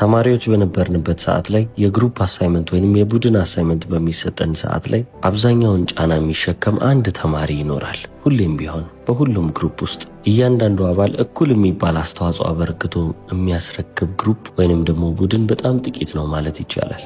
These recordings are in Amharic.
ተማሪዎች በነበርንበት ሰዓት ላይ የ group assignment ወይንም የቡድን assignment በሚሰጠን ሰዓት ላይ አብዛኛውን ጫና የሚሸከም አንድ ተማሪ ይኖራል። ሁሌም ቢሆን በሁሉም group ውስጥ እያንዳንዱ አባል እኩል የሚባል አስተዋጽኦ አበርክቶ የሚያስረክብ group ወይንም ደግሞ ቡድን በጣም ጥቂት ነው ማለት ይቻላል።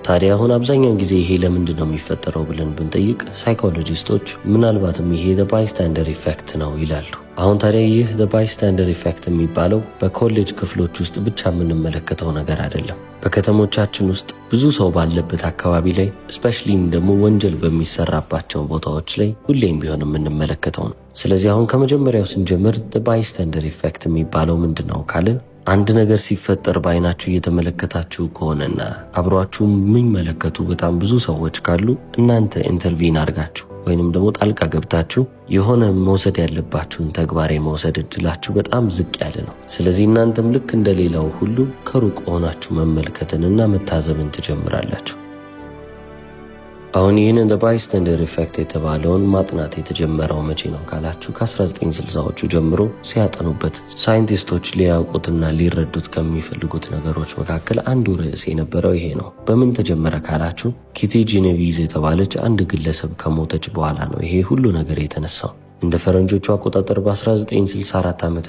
ታዲያ አሁን አብዛኛውን ጊዜ ይሄ ለምንድን ነው የሚፈጠረው ብለን ብንጠይቅ ሳይኮሎጂስቶች ምናልባትም ይሄ bystander effect ነው ይላሉ። አሁን ታዲያ ይህ bystander effect የሚባለው በኮሌጅ ክፍሎች ውስጥ ብቻ የምንመለከተው ነገር አይደለም። በከተሞቻችን ውስጥ ብዙ ሰው ባለበት አካባቢ ላይ፣ especially ም ደግሞ ወንጀል በሚሰራባቸው ቦታዎች ላይ ሁሌም ቢሆን የምንመለከተው ነው። ስለዚህ አሁን ከመጀመሪያው ስንጀምር bystander effect የሚባለው ምንድን ነው ካልን፣ አንድ ነገር ሲፈጠር በአይናችሁ እየተመለከታችሁ ከሆነና አብሯችሁ የሚመለከቱ በጣም ብዙ ሰዎች ካሉ፣ እናንተ intervene አድርጋችሁ ወይንም ደግሞ ጣልቃ ገብታችሁ የሆነ መውሰድ ያለባችሁን ተግባር የመውሰድ እድላችሁ በጣም ዝቅ ያለ ነው። ስለዚህ እናንተም ልክ እንደሌላው ሁሉ ከሩቅ ሆናችሁ መመልከትንና መታዘብን ትጀምራላችሁ። አሁን ይህንን bystander effect የተባለውን ማጥናት የተጀመረው መቼ ነው ካላችሁ፣ ከ1960ዎቹ ጀምሮ ሲያጠኑበት ሳይንቲስቶች ሊያውቁትና ሊረዱት ከሚፈልጉት ነገሮች መካከል አንዱ ርዕስ የነበረው ይሄ ነው። በምን ተጀመረ ካላችሁ፣ ኪቲ ጂኔቪዝ የተባለች አንድ ግለሰብ ከሞተች በኋላ ነው ይሄ ሁሉ ነገር የተነሳው። እንደ ፈረንጆቹ አቆጣጠር በ1964 ዓ ም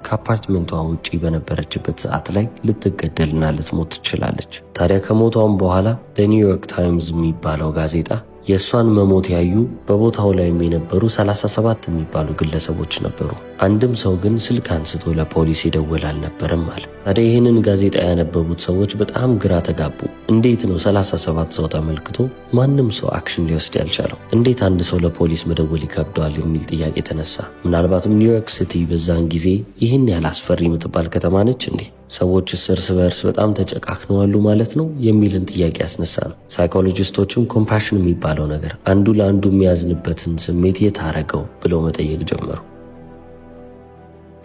ከአፓርትመንቷ ውጪ በነበረችበት ሰዓት ላይ ልትገደልና ልትሞት ትችላለች። ታዲያ ከሞቷም በኋላ ኒውዮርክ ታይምስ የሚባለው ጋዜጣ የእሷን መሞት ያዩ፣ በቦታው ላይም የነበሩ 37 የሚባሉ ግለሰቦች ነበሩ። አንድም ሰው ግን ስልክ አንስቶ ለፖሊስ የደወለ አልነበረም አለ። ታዲያ ይህንን ጋዜጣ ያነበቡት ሰዎች በጣም ግራ ተጋቡ። እንዴት ነው 37 ሰው ተመልክቶ ማንም ሰው action ሊወስድ ያልቻለው? እንዴት አንድ ሰው ለፖሊስ መደወል ይከብደዋል የሚል ጥያቄ ተነሳ። ምናልባትም ኒውዮርክ ሲቲ በዛን ጊዜ ይህን ያህል አስፈሪ የምትባል ከተማ ነች እንዴ? ሰዎችስ እርስ በእርስ በጣም ተጨካክነዋል ማለት ነው የሚልን ጥያቄ ያስነሳ ነው። ሳይኮሎጂስቶችም compassion የሚባለው ነገር፣ አንዱ ለአንዱ የሚያዝንበትን ስሜት የት አረገው ብለው መጠየቅ ጀመሩ።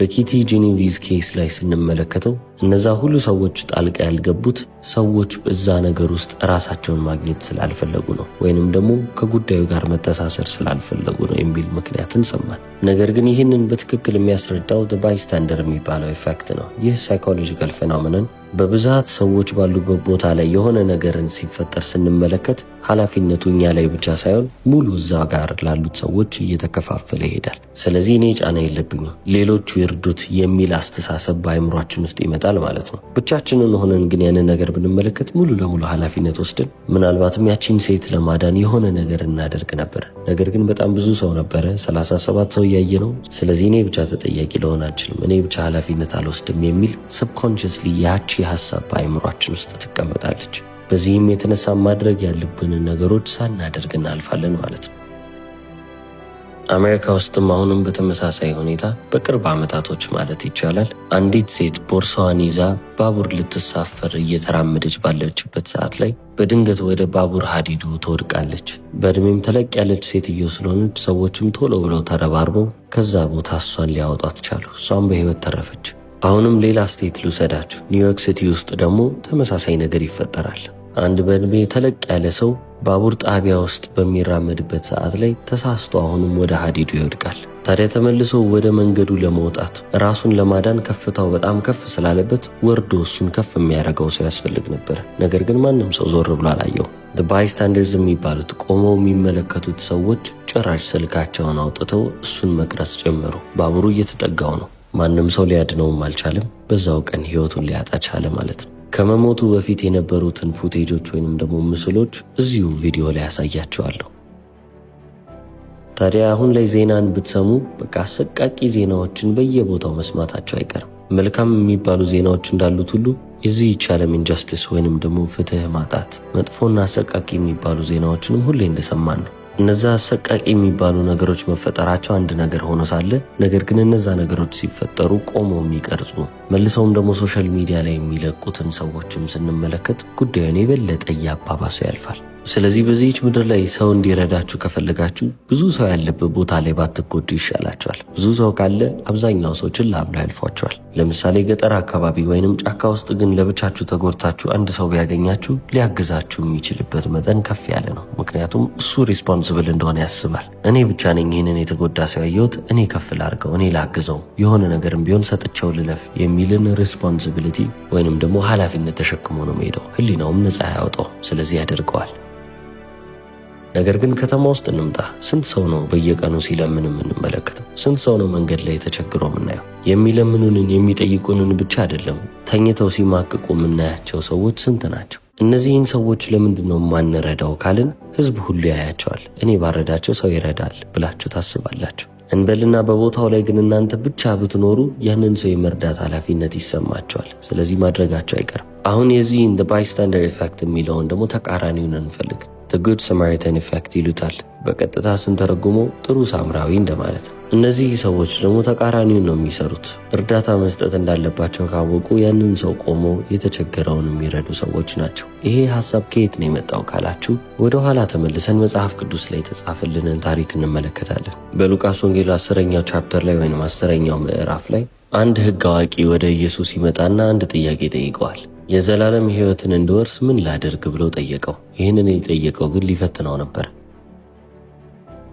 በኪቲ ጂኒቪዝ case ላይ ስንመለከተው እነዛ ሁሉ ሰዎች ጣልቃ ያልገቡት ሰዎች እዛ ነገር ውስጥ ራሳቸውን ማግኘት ስላልፈለጉ ነው፣ ወይንም ደግሞ ከጉዳዩ ጋር መተሳሰር ስላልፈለጉ ነው የሚል ምክንያትን ሰማን። ነገር ግን ይህንን በትክክል የሚያስረዳው bystander የሚባለው effect ነው። ይህ psychological phenomenon በብዛት ሰዎች ባሉበት ቦታ ላይ የሆነ ነገርን ሲፈጠር ስንመለከት ኃላፊነቱ እኛ ላይ ብቻ ሳይሆን ሙሉ እዛ ጋር ላሉት ሰዎች እየተከፋፈለ ይሄዳል። ስለዚህ እኔ ጫና የለብኝም፣ ሌሎቹ ይርዱት የሚል አስተሳሰብ በአይምሯችን ውስጥ ይመጣል ማለት ነው። ብቻችንን ሆነን ግን ያንን ነገር ብንመለከት ሙሉ ለሙሉ ኃላፊነት ወስደን ምናልባትም ያቺን ሴት ለማዳን የሆነ ነገር እናደርግ ነበር። ነገር ግን በጣም ብዙ ሰው ነበረ፣ 37 ሰው እያየ ነው። ስለዚህ እኔ ብቻ ተጠያቂ ልሆን አልችልም፣ እኔ ብቻ ኃላፊነት አልወስድም የሚል subconsciously ያቺ ሀሳብ በአይምሯችን ውስጥ ትቀመጣለች። በዚህም የተነሳ ማድረግ ያለብንን ነገሮች ሳናደርግ እናልፋለን ማለት ነው። አሜሪካ ውስጥም አሁንም በተመሳሳይ ሁኔታ በቅርብ ዓመታቶች ማለት ይቻላል አንዲት ሴት ቦርሳዋን ይዛ ባቡር ልትሳፈር እየተራመደች ባለችበት ሰዓት ላይ በድንገት ወደ ባቡር ሀዲዱ ትወድቃለች። በእድሜም ተለቅ ያለች ሴትዮ ስለሆነች ሰዎችም ቶሎ ብለው ተረባርበው ከዛ ቦታ እሷን ሊያወጧት ቻሉ። እሷም በሕይወት ተረፈች። አሁንም ሌላ state ልውሰዳችሁ። ኒውዮርክ ሲቲ ውስጥ ደግሞ ተመሳሳይ ነገር ይፈጠራል። አንድ በእድሜ ተለቅ ያለ ሰው ባቡር ጣቢያ ውስጥ በሚራመድበት ሰዓት ላይ ተሳስቶ አሁንም ወደ ሀዲዱ ይወድቃል። ታዲያ ተመልሶ ወደ መንገዱ ለመውጣት፣ ራሱን ለማዳን ከፍታው በጣም ከፍ ስላለበት ወርዶ እሱን ከፍ የሚያደርገው ሰው ያስፈልግ ነበር። ነገር ግን ማንም ሰው ዞር ብሎ አላየው። Bystanders የሚባሉት ቆመው የሚመለከቱት ሰዎች ጭራሽ ስልካቸውን አውጥተው እሱን መቅረጽ ጀመሩ። ባቡሩ እየተጠጋው ነው። ማንም ሰው ሊያድነውም አልቻለም። በዛው ቀን ህይወቱን ሊያጣ ቻለ ማለት ነው። ከመሞቱ በፊት የነበሩትን footage ኦች ወይንም ደግሞ ምስሎች እዚሁ ቪዲዮ ላይ ያሳያችኋለሁ። ታዲያ አሁን ላይ ዜናን ብትሰሙ በቃ አሰቃቂ ዜናዎችን በየቦታው መስማታችሁ አይቀርም። መልካም የሚባሉ ዜናዎች እንዳሉት ሁሉ የዚህ ዓለም injustice ወይንም ደግሞ ፍትህ ማጣት፣ መጥፎና አሰቃቂ የሚባሉ ዜናዎችንም ሁሌ እንደሰማን ነው። እነዛ አሰቃቂ የሚባሉ ነገሮች መፈጠራቸው አንድ ነገር ሆኖ ሳለ፣ ነገር ግን እነዛ ነገሮች ሲፈጠሩ ቆመው የሚቀርጹ፣ መልሰውም ደግሞ social media ላይ የሚለቁትን ሰዎችም ስንመለከት ጉዳዩን የበለጠ እያባባሰው ያልፋል። ስለዚህ በዚህች ምድር ላይ ሰው እንዲረዳችሁ ከፈለጋችሁ ብዙ ሰው ያለበት ቦታ ላይ ባትጎዱ ይሻላችኋል። ብዙ ሰው ካለ አብዛኛው ሰው ችላ ብሎ ያልፏችኋል። ለምሳሌ ገጠር አካባቢ ወይንም ጫካ ውስጥ ግን ለብቻችሁ ተጎድታችሁ አንድ ሰው ቢያገኛችሁ ሊያግዛችሁ የሚችልበት መጠን ከፍ ያለ ነው። ምክንያቱም እሱ responsible እንደሆነ ያስባል። እኔ ብቻ ነኝ ይህንን የተጎዳ ሰው ያየሁት፣ እኔ ከፍ ላድርገው፣ እኔ ላግዘው፣ የሆነ ነገርም ቢሆን ሰጥቼው ልለፍ የሚልን responsibility ወይንም ደግሞ ኃላፊነት ተሸክሞ ነው የሚሄደው። ህሊናውም ነፃ ያወጣው፣ ስለዚህ ያደርገዋል። ነገር ግን ከተማ ውስጥ እንምጣ። ስንት ሰው ነው በየቀኑ ሲለምን የምንመለከተው? ስንት ሰው ነው መንገድ ላይ ተቸግሮ የምናየው? የሚለምኑንን የሚጠይቁንን ብቻ አይደለም፣ ተኝተው ሲማቅቁ የምናያቸው ሰዎች ስንት ናቸው? እነዚህን ሰዎች ለምንድን ነው የማንረዳው ካልን ህዝብ ሁሉ ያያቸዋል። እኔ ባረዳቸው ሰው ይረዳል ብላችሁ ታስባላችሁ እንበልና በቦታው ላይ ግን እናንተ ብቻ ብትኖሩ ያንን ሰው የመርዳት ኃላፊነት ይሰማቸዋል። ስለዚህ ማድረጋቸው አይቀርም። አሁን የዚህን bystander effect የሚለውን ደግሞ ተቃራኒውን እንፈልግ። Good Samaritan effect ይሉታል። በቀጥታ ስንተረጉመው ጥሩ ሳምራዊ እንደማለት ነው። እነዚህ ሰዎች ደግሞ ተቃራኒውን ነው የሚሰሩት። እርዳታ መስጠት እንዳለባቸው ካወቁ ያንን ሰው ቆሞ የተቸገረውን የሚረዱ ሰዎች ናቸው። ይሄ ሀሳብ ከየት ነው የመጣው ካላችሁ ወደ ኋላ ተመልሰን መጽሐፍ ቅዱስ ላይ የተጻፈልንን ታሪክ እንመለከታለን። በሉቃስ ወንጌል 10ኛው chapter ላይ ወይም 10ኛው ምዕራፍ ላይ አንድ ሕግ አዋቂ ወደ ኢየሱስ ይመጣና አንድ ጥያቄ ጠይቀዋል። የዘላለም ሕይወትን እንድወርስ ምን ላድርግ ብሎ ጠየቀው። ይህንን የጠየቀው ግን ሊፈትነው ነበር።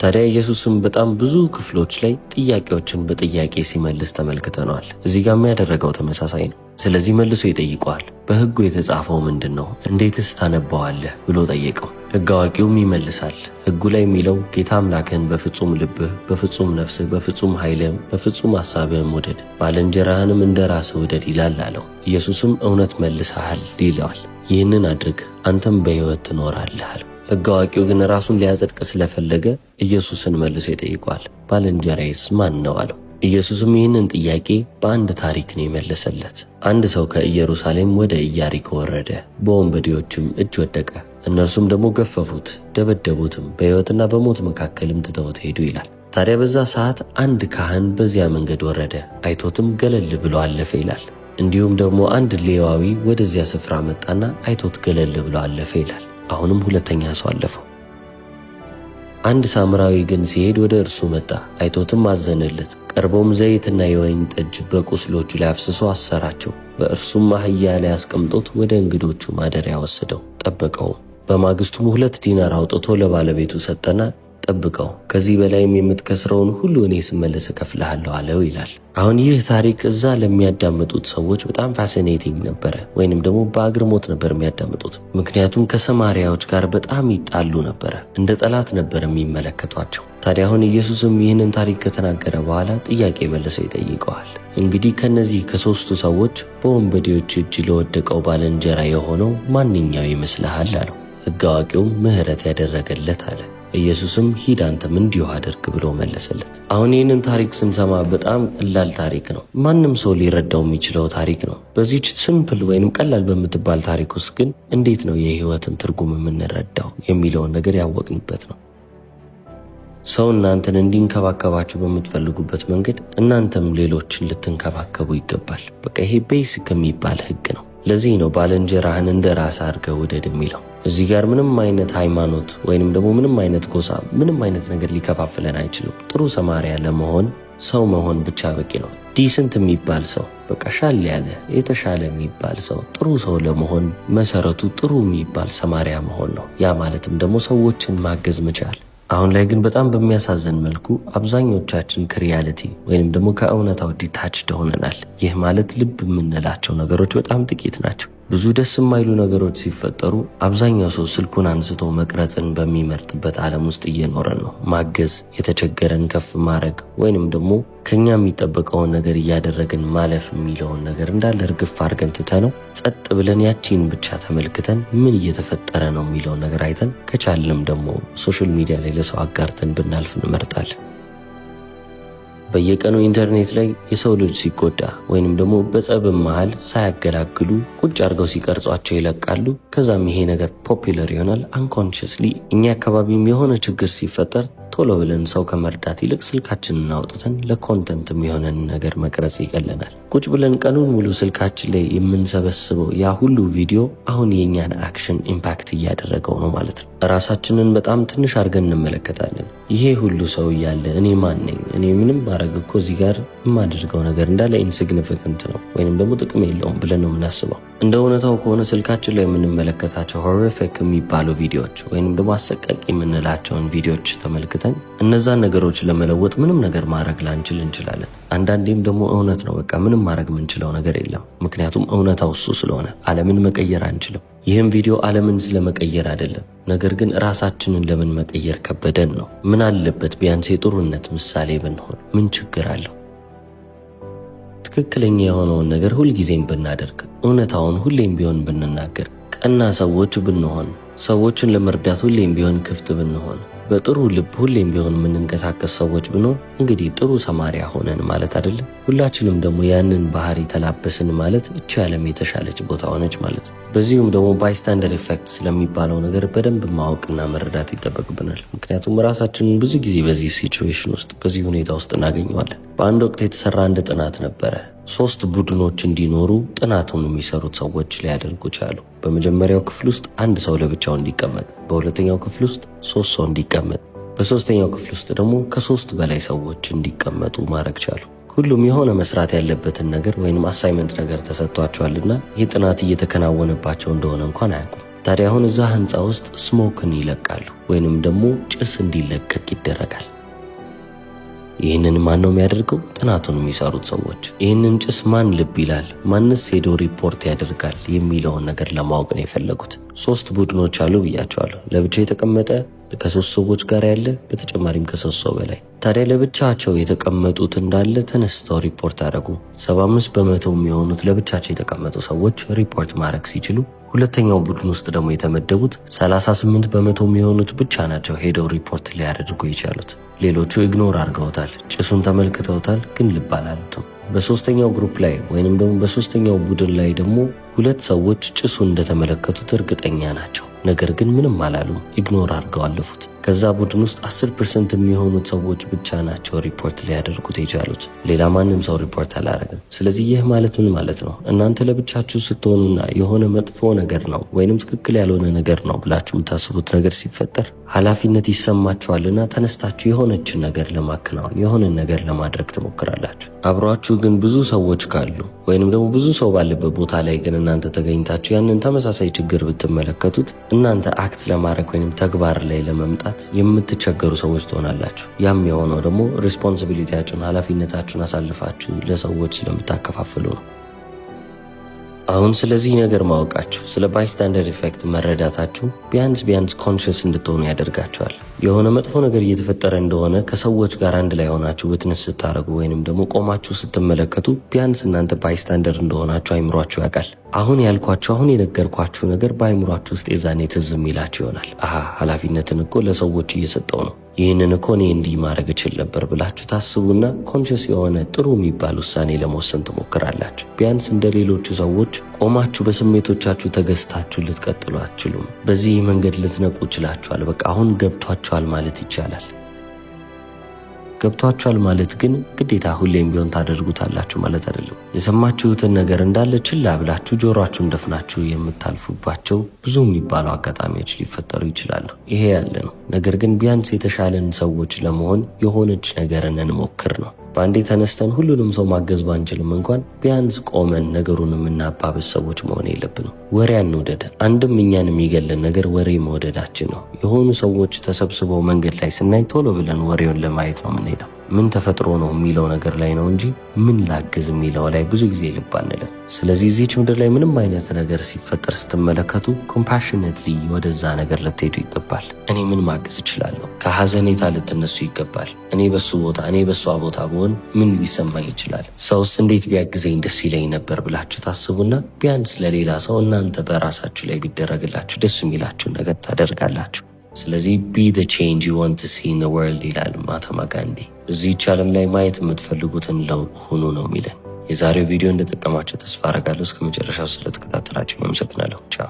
ታዲያ ኢየሱስም በጣም ብዙ ክፍሎች ላይ ጥያቄዎችን በጥያቄ ሲመልስ ተመልክተነዋል። እዚህ ጋር የሚያደረገው ተመሳሳይ ነው። ስለዚህ መልሶ ይጠይቀዋል። በሕጉ የተጻፈው ምንድን ነው? እንዴትስ ታነባዋለህ ብሎ ጠየቀው። ሕግ አዋቂውም ይመልሳል። ሕጉ ላይ የሚለው ጌታ አምላክህን በፍጹም ልብህ፣ በፍጹም ነፍስህ፣ በፍጹም ኃይልህም፣ በፍጹም ሐሳብህም ውደድ፣ ባልንጀራህንም እንደ ራስህ ውደድ ይላል አለው። ኢየሱስም እውነት መልሰሃል ይለዋል። ይህንን አድርግ አንተም በሕይወት ትኖራለህ አለው። ሕግ አዋቂው ግን ራሱን ሊያጸድቅ ስለፈለገ ኢየሱስን መልሶ ይጠይቀዋል። ባልንጀራዬስ ማን ነው አለው። ኢየሱስም ይህንን ጥያቄ በአንድ ታሪክ ነው የመለሰለት። አንድ ሰው ከኢየሩሳሌም ወደ ኢያሪኮ ወረደ፣ በወንበዴዎችም እጅ ወደቀ። እነርሱም ደግሞ ገፈፉት፣ ደበደቡትም፣ በሕይወትና በሞት መካከልም ትተውት ሄዱ ይላል። ታዲያ በዛ ሰዓት አንድ ካህን በዚያ መንገድ ወረደ፣ አይቶትም ገለል ብሎ አለፈ ይላል። እንዲሁም ደግሞ አንድ ሌዋዊ ወደዚያ ስፍራ መጣና አይቶት ገለል ብሎ አለፈ ይላል። አሁንም ሁለተኛ ሰው አለፈው። አንድ ሳምራዊ ግን ሲሄድ ወደ እርሱ መጣ፣ አይቶትም አዘነለት። ቀርቦም ዘይትና የወይን ጠጅ በቁስሎቹ ላይ አፍስሶ አሰራቸው። በእርሱም አህያ ላይ አስቀምጦት ወደ እንግዶቹ ማደሪያ ወሰደው፣ ጠበቀውም። በማግስቱም 2 ዲናር አውጥቶ ለባለቤቱ ሰጠና ጠብቀው፣ ከዚህ በላይም የምትከስረውን ሁሉ እኔ ስመለስ እከፍልሃለሁ አለው ይላል። አሁን ይህ ታሪክ እዛ ለሚያዳምጡት ሰዎች በጣም fascinating ነበረ፣ ወይንም ደግሞ በአግርሞት ነበር የሚያዳምጡት። ምክንያቱም ከሰማሪያዎች ጋር በጣም ይጣሉ ነበረ፣ እንደ ጠላት ነበር የሚመለከቷቸው። ታዲያ አሁን ኢየሱስም ይህንን ታሪክ ከተናገረ በኋላ ጥያቄ መልሰው ይጠይቀዋል። እንግዲህ ከነዚህ ከሦስቱ ሰዎች በወንበዴዎች እጅ ለወደቀው ባልንጀራ የሆነው ማንኛው ይመስልሃል አለው። ሕግ አዋቂውም ምሕረት ያደረገለት አለ። ኢየሱስም ሂድ አንተም እንዲሁ አድርግ ብሎ መለሰለት። አሁን ይህንን ታሪክ ስንሰማ በጣም ቀላል ታሪክ ነው። ማንም ሰው ሊረዳው የሚችለው ታሪክ ነው። በዚች simple ወይንም ቀላል በምትባል ታሪክ ውስጥ ግን እንዴት ነው የህይወትን ትርጉም የምንረዳው የሚለውን ነገር ያወቅንበት ነው። ሰው እናንተን እንዲንከባከባችሁ በምትፈልጉበት መንገድ እናንተም ሌሎችን ልትንከባከቡ ይገባል። በቃ ይሄ basic የሚባል ህግ ነው። ለዚህ ነው ባልንጀራህን እንደ ራስህ አድርገህ ውደድ የሚለው። እዚህ ጋር ምንም አይነት ሃይማኖት ወይንም ደግሞ ምንም አይነት ጎሳ፣ ምንም አይነት ነገር ሊከፋፍለን አይችልም። ጥሩ ሰማሪያ ለመሆን ሰው መሆን ብቻ በቂ ነው። Decent የሚባል ሰው፣ በቃ ሻል ያለ የተሻለ የሚባል ሰው፣ ጥሩ ሰው ለመሆን መሰረቱ ጥሩ የሚባል ሰማሪያ መሆን ነው። ያ ማለትም ደግሞ ሰዎችን ማገዝ መቻል። አሁን ላይ ግን በጣም በሚያሳዝን መልኩ አብዛኞቻችን ከ reality ወይንም ደግሞ ከእውነታው detached ሆነናል። ይህ ማለት ልብ የምንላቸው ነገሮች በጣም ጥቂት ናቸው። ብዙ ደስ የማይሉ ነገሮች ሲፈጠሩ አብዛኛው ሰው ስልኩን አንስቶ መቅረጽን በሚመርጥበት ዓለም ውስጥ እየኖረን ነው። ማገዝ፣ የተቸገረን ከፍ ማድረግ ወይንም ደግሞ ከኛ የሚጠበቀውን ነገር እያደረግን ማለፍ የሚለውን ነገር እንዳለ እርግፍ አድርገን ትተነው ጸጥ ብለን ያቺን ብቻ ተመልክተን ምን እየተፈጠረ ነው የሚለውን ነገር አይተን ከቻልንም ደግሞ social media ላይ ለሰው አጋርተን ብናልፍ እንመርጣለን። በየቀኑ ኢንተርኔት ላይ የሰው ልጅ ሲጎዳ ወይንም ደግሞ በጸብ መሃል ሳያገላግሉ ቁጭ አድርገው ሲቀርጿቸው ይለቃሉ። ከዛም ይሄ ነገር popular ይሆናል። Unconsciously እኛ አካባቢም የሆነ ችግር ሲፈጠር ቶሎ ብለን ሰው ከመርዳት ይልቅ ስልካችንን አውጥተን ለ content የሚሆነን ነገር መቅረጽ ይቀለናል። ቁጭ ብለን ቀኑን ሙሉ ስልካችን ላይ የምንሰበስበው ያ ሁሉ ቪዲዮ አሁን የእኛን action impact እያደረገው ነው ማለት ነው። ራሳችንን በጣም ትንሽ አድርገን እንመለከታለን። ይሄ ሁሉ ሰው እያለ እኔ ማን ነኝ? እኔ ምንም ባረግ እኮ እዚህ ጋር የማደርገው ነገር እንዳለ insignificant ነው ወይንም ደግሞ ጥቅም የለውም ብለን ነው የምናስበው። እንደ እውነታው ከሆነ ስልካችን ላይ የምንመለከታቸው horrific የሚባሉ ቪዲዮዎች ወይንም ደግሞ አሰቃቂ የምንላቸውን ቪዲዮዎች ተመልክተን እነዛን ነገሮች ለመለወጥ ምንም ነገር ማድረግ ላንችል እንችላለን። አንዳንዴም ደግሞ እውነት ነው፣ በቃ ምንም ማድረግ የምንችለው ነገር የለም። ምክንያቱም እውነታው እሱ ስለሆነ ዓለምን መቀየር አንችልም። ይህም ቪዲዮ ዓለምን ስለመቀየር አይደለም፣ ነገር ግን ራሳችንን ለምን መቀየር ከበደን ነው። ምን አለበት ቢያንስ የጥሩነት ምሳሌ ብንሆን ምን ችግር አለው? ትክክለኛ የሆነውን ነገር ሁልጊዜም ብናደርግ፣ እውነታውን ሁሌም ቢሆን ብንናገር፣ ቀና ሰዎች ብንሆን፣ ሰዎችን ለመርዳት ሁሌም ቢሆን ክፍት ብንሆን፣ በጥሩ ልብ ሁሌም ቢሆን የምንንቀሳቀስ ሰዎች ብንሆን እንግዲህ ጥሩ ሰማሪያ ሆነን ማለት አይደለም። ሁላችንም ደግሞ ያንን ባህሪ ተላበስን ማለት እቺ ዓለም የተሻለች ቦታ ሆነች ማለት ነው። በዚሁም ደግሞ bystander effect ስለሚባለው ነገር በደንብ ማወቅና መረዳት ይጠበቅብናል። ምክንያቱም ራሳችንን ብዙ ጊዜ በዚህ situation ውስጥ፣ በዚህ ሁኔታ ውስጥ እናገኘዋለን። በአንድ ወቅት የተሰራ አንድ ጥናት ነበረ። ሶስት ቡድኖች እንዲኖሩ ጥናቱን የሚሰሩት ሰዎች ሊያደርጉ ቻሉ። በመጀመሪያው ክፍል ውስጥ አንድ ሰው ለብቻው እንዲቀመጥ፣ በሁለተኛው ክፍል ውስጥ ሶስት ሰው እንዲቀመጥ፣ በሶስተኛው ክፍል ውስጥ ደግሞ ከሶስት በላይ ሰዎች እንዲቀመጡ ማድረግ ቻሉ። ሁሉም የሆነ መስራት ያለበትን ነገር ወይንም assignment ነገር ተሰጥቷቸዋልና ይህ ጥናት እየተከናወነባቸው እንደሆነ እንኳን አያውቁም። ታዲያ አሁን እዛ ህንፃ ውስጥ smoke ን ይለቃሉ ወይንም ደግሞ ጭስ እንዲለቀቅ ይደረጋል። ይህንን ማን ነው የሚያደርገው? ጥናቱን የሚሰሩት ሰዎች። ይህንን ጭስ ማን ልብ ይላል፣ ማንስ ሄዶ ሪፖርት ያደርጋል የሚለውን ነገር ለማወቅ ነው የፈለጉት። ሶስት ቡድኖች አሉ ብያችኋለሁ። ለብቻ የተቀመጠ፣ ከሶስት ሰዎች ጋር ያለ፣ በተጨማሪም ከሶስት ሰው በላይ። ታዲያ ለብቻቸው የተቀመጡት እንዳለ ተነስተው ሪፖርት አደረጉ። 75% የሚሆኑት ለብቻቸው የተቀመጡ ሰዎች ሪፖርት ማድረግ ሲችሉ፣ ሁለተኛው ቡድን ውስጥ ደግሞ የተመደቡት 38% የሚሆኑት ብቻ ናቸው ሄደው ሪፖርት ሊያደርጉ የቻሉት። ሌሎቹ ignore አድርገውታል። ጭሱን ተመልክተውታል፣ ግን ልብ አላሉትም። በሶስተኛው group ላይ ወይንም ደግሞ በሶስተኛው ቡድን ላይ ደግሞ ሁለት ሰዎች ጭሱን እንደተመለከቱት እርግጠኛ ናቸው። ነገር ግን ምንም አላሉም፣ ignore አድርገው አለፉት። ከዛ ቡድን ውስጥ 10% የሚሆኑት ሰዎች ብቻ ናቸው ሪፖርት ሊያደርጉት የቻሉት። ሌላ ማንም ሰው ሪፖርት አላደረገም። ስለዚህ ይህ ማለት ምን ማለት ነው? እናንተ ለብቻችሁ ስትሆኑና የሆነ መጥፎ ነገር ነው ወይንም ትክክል ያልሆነ ነገር ነው ብላችሁ የምታስቡት ነገር ሲፈጠር ኃላፊነት ይሰማችኋልና ተነስታችሁ የሆነችን ነገር ለማከናወን፣ የሆነን ነገር ለማድረግ ትሞክራላችሁ። አብሯችሁ ግን ብዙ ሰዎች ካሉ ወይንም ደግሞ ብዙ ሰው ባለበት ቦታ ላይ ግን እናንተ ተገኝታችሁ ያንን ተመሳሳይ ችግር ብትመለከቱት እናንተ act ለማድረግ ወይንም ተግባር ላይ ለመምጣት የምትቸገሩ ሰዎች ትሆናላችሁ። ያም የሆነው ደግሞ responsibility ያችሁን፣ ኃላፊነታችሁን አሳልፋችሁ ለሰዎች ስለምታከፋፍሉ ነው። አሁን ስለዚህ ነገር ማወቃችሁ፣ ስለ bystander effect መረዳታችሁ ቢያንስ ቢያንስ conscious እንድትሆኑ ያደርጋችኋል። የሆነ መጥፎ ነገር እየተፈጠረ እንደሆነ ከሰዎች ጋር አንድ ላይ ሆናችሁ witness ስታደርጉ ወይንም ደግሞ ቆማችሁ ስትመለከቱ ቢያንስ እናንተ bystander እንደሆናችሁ አይምሯችሁ ያውቃል። አሁን ያልኳችሁ፣ አሁን የነገርኳችሁ ነገር በአይምሯችሁ ውስጥ የዛኔ ትዝ የሚላችሁ ይሆናል። አሃ፣ ኃላፊነትን እኮ ለሰዎች እየሰጠሁ ነው፣ ይህንን እኮ እኔ እንዲህ ማድረግ እችል ነበር ብላችሁ ታስቡና conscious የሆነ ጥሩ የሚባል ውሳኔ ለመወሰን ትሞክራላችሁ። ቢያንስ እንደ ሌሎቹ ሰዎች ቆማችሁ በስሜቶቻችሁ ተገዝታችሁ ልትቀጥሉ አትችሉም። በዚህ መንገድ ልትነቁ ችላችኋል። በቃ አሁን ገብቷችኋል ማለት ይቻላል። ገብቷችኋል ማለት ግን ግዴታ ሁሌም ቢሆን ታደርጉታላችሁ ማለት አይደለም። የሰማችሁትን ነገር እንዳለ ችላ ብላችሁ፣ ጆሯችሁን ደፍናችሁ የምታልፉባቸው ብዙ የሚባሉ አጋጣሚዎች ሊፈጠሩ ይችላሉ። ይሄ ያለ ነው። ነገር ግን ቢያንስ የተሻለን ሰዎች ለመሆን የሆነች ነገርን እንሞክር ነው። በአንዴ ተነስተን ሁሉንም ሰው ማገዝ ባንችልም እንኳን ቢያንስ ቆመን ነገሩን የምናባብስ ሰዎች መሆን የለብንም። ወሬ አንውደድ። አንድም እኛን የሚገለን ነገር ወሬ መውደዳችን ነው። የሆኑ ሰዎች ተሰብስበው መንገድ ላይ ስናይ ቶሎ ብለን ወሬውን ለማየት ነው የምንሄደው። ምን ተፈጥሮ ነው የሚለው ነገር ላይ ነው እንጂ ምን ላግዝ የሚለው ላይ ብዙ ጊዜ ልብ አንልም። ስለዚህ እዚች ምድር ላይ ምንም አይነት ነገር ሲፈጠር ስትመለከቱ compassionately ወደዛ ነገር ልትሄዱ ይገባል። እኔ ምን ማገዝ እችላለሁ? ከሀዘኔታ ልትነሱ ይገባል። እኔ በሱ ቦታ፣ እኔ በሷ ቦታ ብሆን ምን ሊሰማኝ ይችላል? ሰውስ እንዴት ቢያግዘኝ ደስ ይለኝ ነበር ብላችሁ ታስቡና ቢያንስ ለሌላ ሰው እናንተ በራሳችሁ ላይ ቢደረግላችሁ ደስ የሚላችሁን ነገር ታደርጋላችሁ። ስለዚህ "Be the change you want to see in the world" ይላል ማህተማ ጋንዲ። እዚህች ዓለም ላይ ማየት የምትፈልጉትን ለውጥ ሁኑ ነው የሚለን። የዛሬው ቪዲዮ እንደጠቀማችሁ ተስፋ አረጋለሁ። እስከ መጨረሻው ስለተከታተላችሁ አመሰግናለሁ። ቻው።